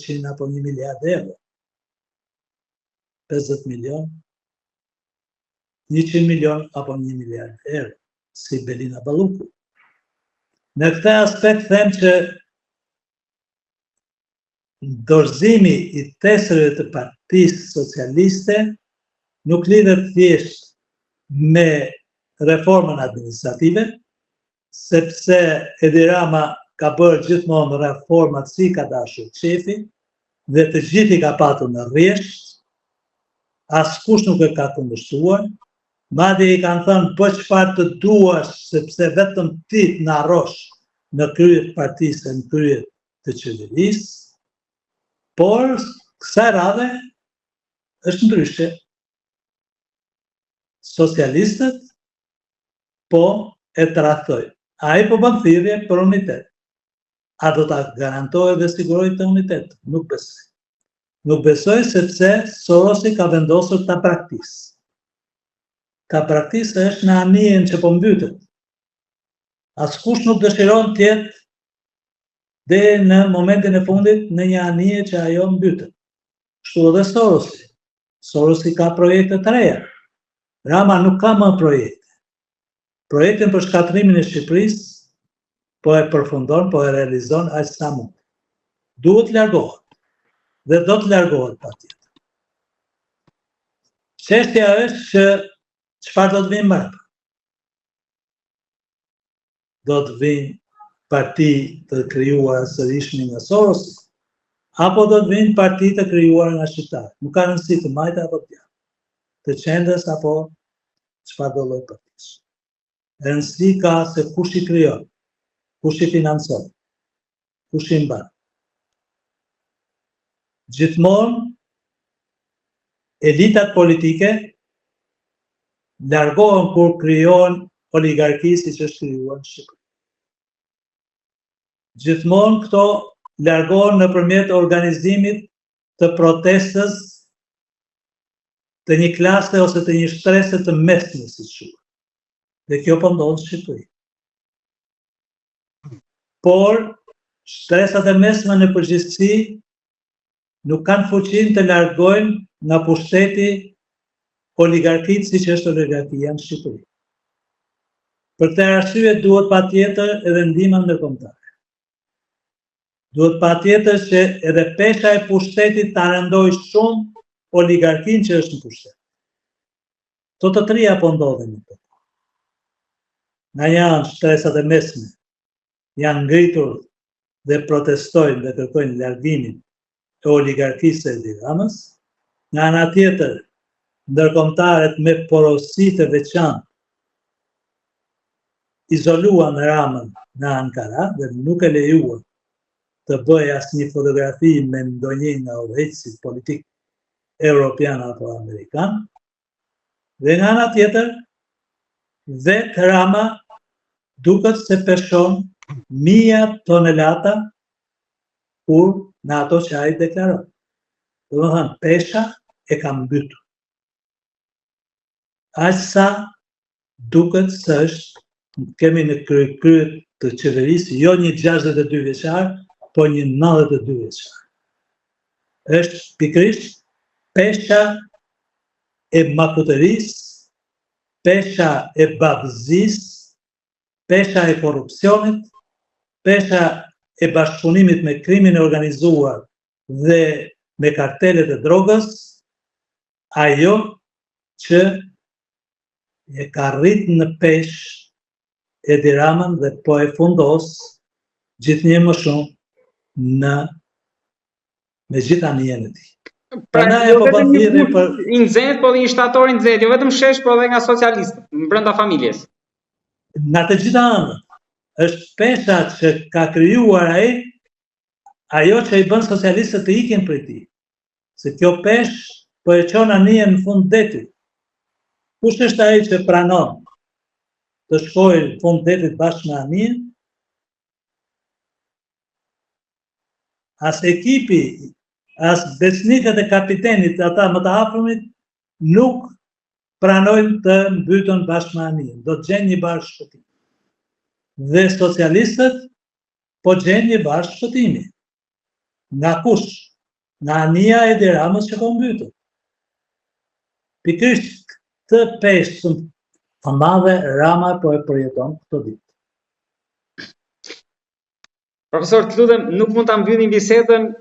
800 apo 1 miliard euro. 50 milion, 100 milion apo 1 miliard euro, si Belinda Balluku. Në këtë aspekt them që dorëzimi i teserave të Partisë Socialiste nuk lidhet thjesht me reformën administrative, sepse Edi Rama ka bërë gjithmonë reformat si ka dashur qejfi dhe të gjithë i ka patur në rresht, askush nuk e ka kundërshtuar, madje i kanë thënë bëj çfarë të duash sepse vetëm ti të na rrosh në krye të partisë e në krye të qeverisë, por kësaj radhe është ndryshe. Socialistët po e tradhtojnë. Ai po bën thirrje për unitet. A do ta garantojë dhe sigurojë këtë unitet? Nuk besoj. Nuk besoj sepse Sorosi ka vendosur ta braktisë. Ta braktisë është në anijen që po mbytet. Askush nuk dëshiron të jetë deri në momentin e fundit në një anije që ajo mbytet. Kështu edhe Sorosi. Sorosi ka projekte të reja. Rama nuk ka më projekte. Projektin për shkatërrimin e Shqipërisë po e përfundon, po e realizon aq sa mund. Duhet të largohet dhe do të largohet patjetër. Çështja është që çfarë do të vijë mbrapa? Do të vijnë parti të krijuara sërish nga Sorosi, apo do të vijnë parti të krijuara nga shqiptarët. Nuk ka rëndësi të majta apo të djathta, të qendrës apo çfarëdo lloj partie. Rëndësi ka se kush i krijon, kush i financon, kush i mban. Gjithmonë elitat politike largohen kur krijohen oligarki siç është krijuar në Shqipëri. Gjithmonë këto largohen nëpërmjet organizimit të protestës të një klase ose të një shtrese të mesme, siç quhet. Dhe kjo po ndodh në Shqipëri. Por, shtresat e mesme në përgjithësi nuk kanë fuqinë të largojnë nga pushteti oligarkitë siç është oligarkia në Shqipëri. Për këtë arsye duhet patjetër edhe ndihma ndërkombëtare. Duhet patjetër që edhe pesha e pushtetit ta rëndojë shumë oligarkinë që është në pushtet. Këto të tria po ndodhin në këtë. Nga një anë shtresat e mesme janë ngritur dhe protestojnë dhe kërkojnë largimin e oligarkisë së Edi Ramës, nga ana tjetër ndërkombëtarët me porosi të veçantë izoluan Ramën në Ankara dhe nuk e lejuan të bëjë asnjë fotografi me ndonjë nga udhëheqësit politikë europian apo amerikan. Dhe nga ana tjetër, vetë Rama duket se peshon mija tonelata kur në ato që ai deklaron. Domethënë, pesha e ka mbytur. Aq sa duket se është, kemi në krye krye të qeverisë, jo një 62 vjeçar, po një 92 vjeçar. Është pikërisht pesha e makutërisë, pesha e babëzisë, pesha e korrupsionit, pesha e bashkëpunimit me krimin e organizuar dhe me kartelet e drogës, ajo që e ka rrit në peshë Edi Ramën dhe po e fundos gjithnjë më shumë në me gjithë anijen e tij. Pra, Prandaj jo po bën thirrje për i nxehtë, po dhe një shtator i nxehtë, jo vetëm shesh, po edhe nga socialistët, brenda familjes. Nga të gjitha anët. Është pesha që ka krijuar ai, ajo që i bën socialistët të ikin prej tij. Se kjo peshë po e çon anijen në fund detit. Kush është ai që pranon të shkojë në fund detit bashkë me anijen? As ekipi, as besnikët e kapitenit, ata më të afërmit, nuk pranojnë të mbyten bashkë me anijen. Do të gjejnë një varkë shpëtimi. Dhe socialistët po gjejnë një varkë shpëtimi. Nga kush? Nga anija e Edi Ramës që po mbytet. Pikërisht këtë peshë të madhe Rama po e përjeton këto ditë. Profesor, të lutem, nuk mund ta mbyllim bisedën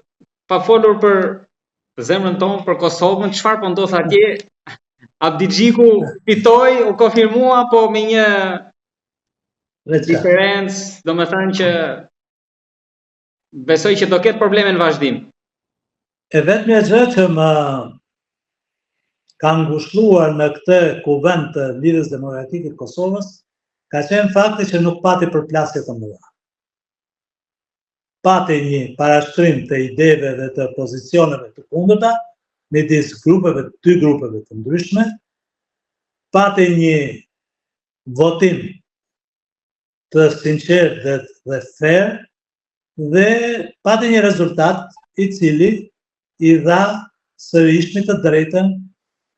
pa folur për zemrën tonë, për Kosovën, çfarë po ndodh atje? Abdixhiku fitoi, u konfirmua, po me një diferencë, domethënë që besoj që do ketë probleme në vazhdim. E vetmja gjë që më ka ngushlluar në këtë kuvend të Lidhjes Demokratike të Kosovës, ka qenë fakti që nuk pati përplasje të mëdha. Pati një parashtrim të ideve dhe të pozicioneve të kundërta midis grupeve, dy grupeve të ndryshme, pati një votim të sinqertë dhe, dhe fair dhe pati një rezultat i cili i dha sërishmi të drejtën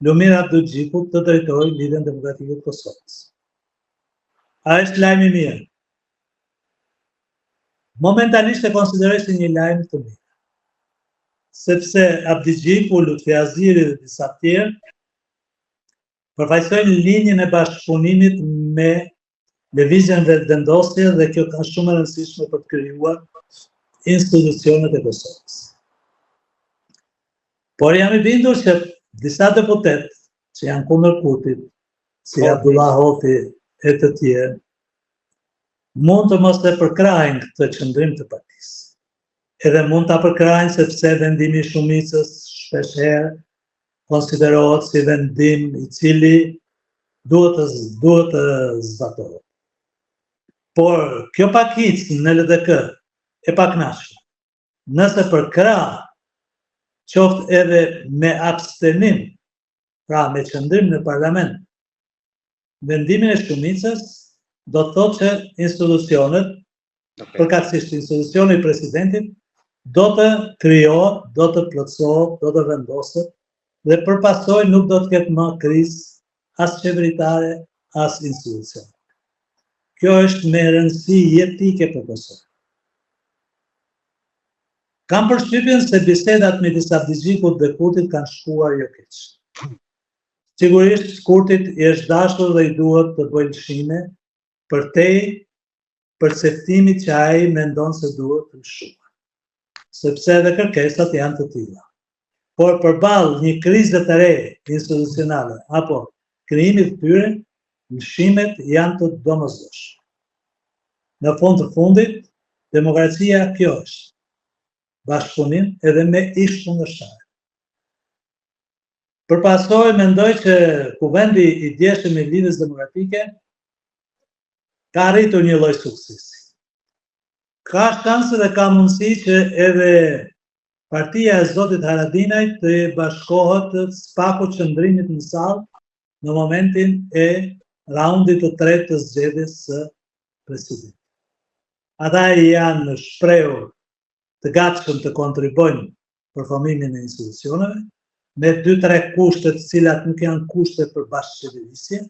Lumir Abdixhikut të drejtojë Lidhjen Demokratike të Kosovës. A është lajm i mirë? Momentalisht e konsideroj si një lajm të mirë. Sepse Abdixhiku, Lutfi Haziri dhe disa të tjerë përfaqësojnë linjën e bashkëpunimit me Lëvizjen Vetëvendosje dhe kjo ka shumë e rëndësishme për të krijuar institucionet e Kosovës. Por jam i bindur që disa deputetë që janë kundër Kurtit, si po. Abdullah Hoti e të tjerë, mund të mos e përkrahin këtë qëndrim të partisë. Edhe mund ta përkrahin sepse vendimi i shumicës shpeshherë konsiderohet si vendim i cili duhet të duhet të zbatohet. Por kjo pakicë në LDK e pakënaqshme, nëse përkrah qoftë edhe me abstenim, pra me qëndrim në parlament, vendimin e shumicës do të thotë që institucionet, okay. përkatësisht institucioni i presidentit, do të krijohet, do të plotësohet, do të vendoset dhe për pasojë nuk do të ketë më krizë as qeveritare, as institucionale. Kjo është me rëndësi jetike për Kosovën. Kam përshtypjen se bisedat midis Abdixhikut dhe Kurtit kanë shkuar jo keq. Sigurisht, Kurtit i është dashur dhe i duhet të bëjë lëshime përtej perceptimit që ai mendon se duhet të lëshuar. Sepse edhe kërkesat janë të tilla. Por përballë një krize të re institucionale apo krijimit të tyre, lëshimet janë të domosdoshme. Në fund të fundit, demokracia kjo është. Bashkëpunim edhe me ish kundërshtarët. Për pasojë mendoj që kuvendi i djeshëm i Lidhjes Demokratike ka arritur një lloj suksesi. Ka shanse dhe ka mundësi që edhe partia e Zotit Haradinaj të bashkohet së paku qëndrimit në sallë në momentin e raundit të tretë të zgjedhjes së presidentit. Ata janë shprehur të gatshëm të kontribuojnë për formimin e institucioneve, me 2-3 kushte të cilat nuk janë kushte për bashkëqeverisje,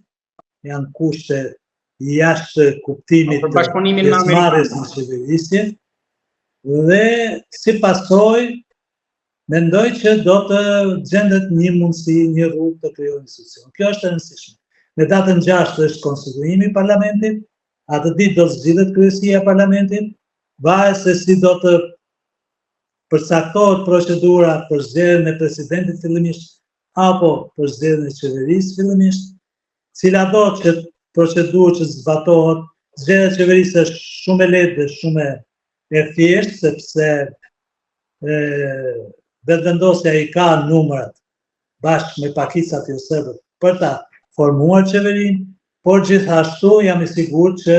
janë kushte jashtë kuptimit të bashkëpunimit me Amerikën në qeverisje, dhe si pasojë mendoj që do të gjendet një mundësi, një rrugë të krijohen institucione. Kjo është e rëndësishme. Në datën 6 është konstituimi i parlamentit, atë ditë do të zgjidhet kryesia e parlamentit, varet se si do të përcaktohet procedura për zgjedhjen e presidentit fillimisht apo për zgjedhjen e qeverisë fillimisht, cilado që procedurë që zbatohet, zgjedhja e qeverisë është shumë e lehtë dhe shumë e thjeshtë sepse e Vetëvendosja i ka numrat bashkë me pakicat jo serbe për ta formuar qeverinë, por gjithashtu jam i sigurt që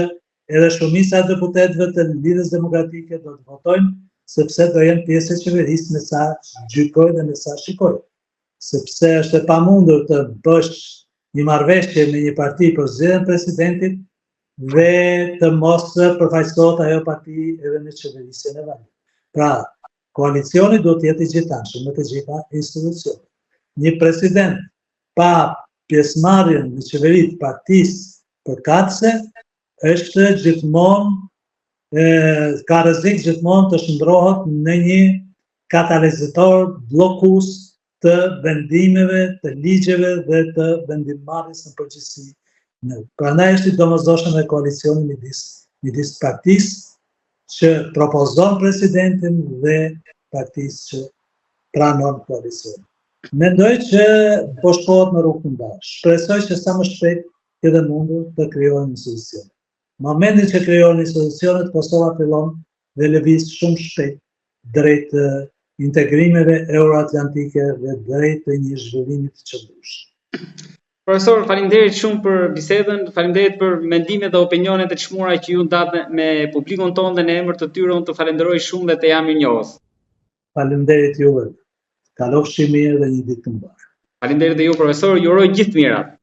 edhe shumica e deputetëve të Lidhjes Demokratike do të votojnë, sepse do jenë pjesë e qeverisë me sa gjykoj dhe me sa shikoj. Sepse është e pamundur të bësh një marrëveshje me një parti për zgjedhjen e presidentit dhe të mos përfaqësohet ajo parti edhe në qeverisjen e vendit. Pra, koalicioni duhet të jetë i gjithanshëm me të gjitha institucionet. Një president pa pjesëmarrjen në qeveri të partisë përkatëse është gjithmonë e, ka rrezik gjithmonë të shndërrohet në një katalizator bllokues të vendimeve, të ligjeve dhe të vendimmarrjes në përgjithësi. Prandaj është i domosdoshëm edhe koalicioni midis midis partisë që propozon presidentin dhe partisë që pranon koalicionin. Mendoj që po shkohet në rrugë të mbarë. Shpresoj që sa më shpejt të jetë e mundur të krijohen institucione. Në momentin që krijohen institucionet, Kosova fillon dhe lëviz shumë shpejt drejt integrimeve euroatlantike dhe drejt një zhvillimi të qëndrueshëm. Profesor, faleminderit shumë për bisedën, faleminderit për mendimet dhe opinionet e çmuara që ju ndatë me publikun tonë dhe në emër të tyre unë të falenderoj shumë dhe të jam mirënjohës. Faleminderit juve. Kalofshi mirë dhe një ditë të mbarë. Faleminderit dhe ju profesor, ju uroj gjithë të mirat.